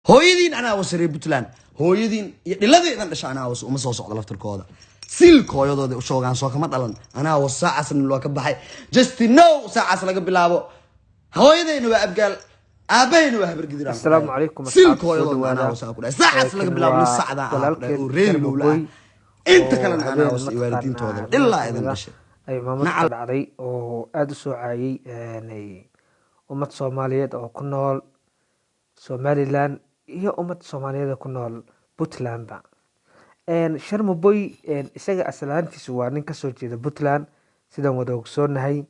Hooyadiin anaa wasa, reer Puntland. Hooyadiin iyo dhiladeedan dhasha anaa wasa. Uma soo socdo laftirkooda. Siilka hooyadooda u shoogaan soo kama dhalan. Anaa was. Saacaasna loo ka baxay. Just know, saacaas laga bilaabo hooyadayna waa Abgaal, aabahayna waa Habargidir. Asalaamu calaykum. Siilka hooyadooda anaa wasa ku dhahay. Saacaas laga bilaabo nin sacdaa ah ku dhahay oo reer lowla ah. Inta kalena anaa wasa iyo waalidiintooda ilaa idin dhashay. Ay maamad ka dhacday oo aada u soo caayay ummad Soomaaliyeed oo ku nool Somaliland iyo ummad Soomaaliyeed oo ku nool Puntlandba. Sharma Boy isaga aslaantiisu waa nin kasoo jeeda Puntland, sidaan wada ogsoonahay.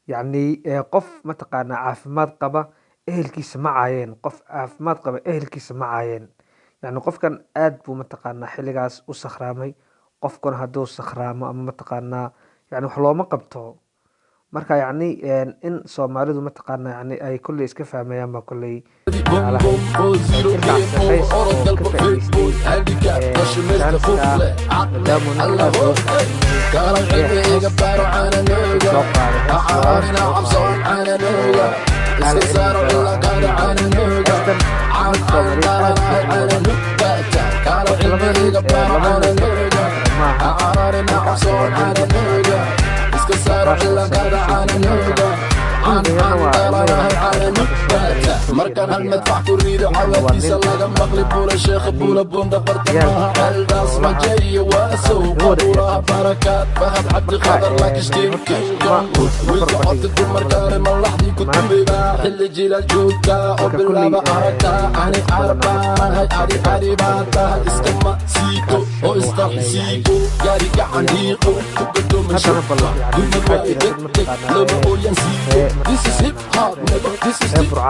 Yacni qof mataqaanaa caafimaad qaba ehelkiisa ma caayeen. Qof caafimaad qaba ehelkiisa ma caayeen. Yacni qofkan aad buu mataqaanaa xilligaas u sakhraamay. Qofkuna hadduu sakhraamo ama mataqaanaa yani wax looma qabto. Marka yacni in Soomaalidu mataqaanaa yani ay kolley iska fahmayaan baa kolley jeclahay. Ilkaas Qays oo ka faa'iidaystay chance-ka, maadaamuu ninka aad loo saaxiibay, hees soo qaaday, hees waalan soo qaaday oo kaala cilmi beero heestan. Ummad Soomaaliyeed aad bay u wadaan. Horta labada nin, labada nin maaha. Ilkaas waa nin mataqaanaa raas oo sare kasoo jeeda halkan. Cunuga yarna waa ilmo yar oo hadda soo galay social media. Ninkan waa nin mataqaanaa yani ciyaalka xoolaha mataqaanaa kaga wada ciyaarsiisan. Marka horta iskuma barbardhigi karno labada nin, mana tartami karaan. Marka kolley dadka badan mataqaanaa sheekadaas wax badan bay ka hadleen. Ninkaas Sharma waxaan leeyahay hooyo loo qabay. Haddana bal yani waxaa jira dad mataqaanaa ree mataqaanaa ree Burcaa.